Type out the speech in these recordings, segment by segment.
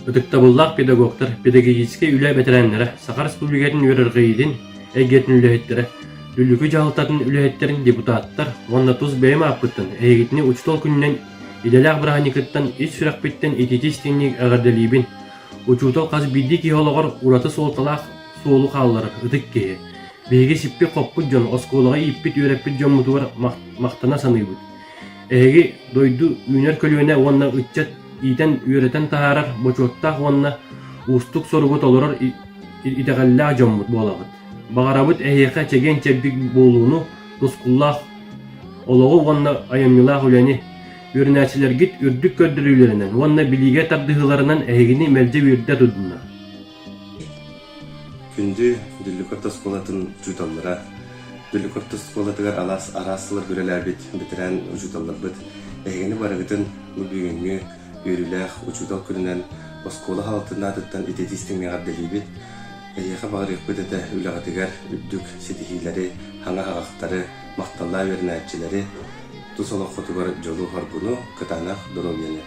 Ытыктабыллаах педагогтар, педагогическай үлэ бэтэрээннэрэ, Саха Республикатын үөрэҕириитин эйгэтин үлэһиттэрэ, Дүллүкү дьаһалтатын үлэһиттэрин депутаттар уонна тус бэйэм ааппыттан эһигитини учуутал күнүнэн идэлээх бырааһынньыкыттан ис сүрэхпиттэн итиитии-истиҥник эҕэрдэлиибин! Учуутал хас биирдии киһи олоҕор ураты суолталаах суолу хаалларар ытык киһи. Биһиги сиппит-хоппут дьон оскуолаҕа ииппит-үөрэппит дьоммутугар махтана саныыбыт. Эһиги дойду үүнэр көлүөнэ уонна ыччат иитэн-үөрэтэн таһаарар бочуоттаах уонна уустук соругу толорор итэҕэллээх дьоммут буолаҕыт. Баҕарабыт эһиэхэ чэгиэн-чэбдик буолууну, тускуллаах олоҕу уонна айымньылаах үлэни, үөрэнээччилэргит үрдүк көрдөрүүлэринэн уонна билиигэ тардыһыыларынан эһигини мэлдьи үөрдэ турдуннар. Күндү Дүллүкү орто оскуолатын учууталлара, Дүллүкү орто оскуолатыгар алаас араас сылларга үлэлээбит бэтэрээн учууталларбыт, эһигини барыгытын бу бүгүҥҥү үөрүүлээх учуутал күнүнэн оскуола хаалтын аатыттан ититии истиҥ эҕэрдэлиибит. Эһиэхэ баҕарыахпыт этэ үлэҕитигэр үрдүк ситиһиилэри, хаҥа аҕахтары, махталлаах үөрэнээччилэри, тус олоххутугар дьолу-соргуну, кытаанах доруобуйаны.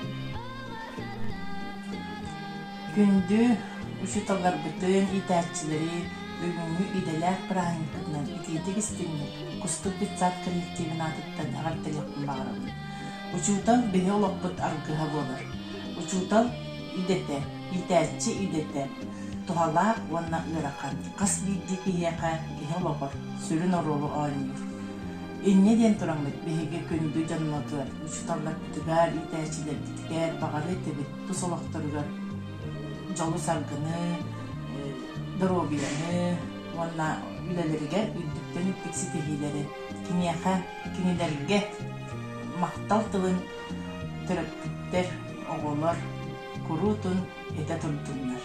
Күндү учууталларбытын, иитээччилэри бүгүҥҥү идэлээх бырааһынньыкпытынан итиитик истиҥник Кустук детсад коллективын аатыттан эҕэрдэлиэхпин баҕарабын. Учуутал биһи олохпут аргыһа буолар. Учуутал идэтэ, иитээччи идэтэ туһалаах уонна ыарахан. Хас биирдии киһиэхэ киһи олоҕор сүрүн оруолу оонньуур. Инньэ диэн тураммыт биһиги күндү дьоннотугар, учууталларбытыгар, иитээччилэрбитигэр баҕарыа этибит тус олохторугар дьолу-саргыны, доруобуйаны уонна үлэлэригэр үрдүктэн үрдүк ситиһиилэри киниэхэ, кинилэргэ махтал тылын төрөппүттэр, оҕолор куруутун этэ турдуннар.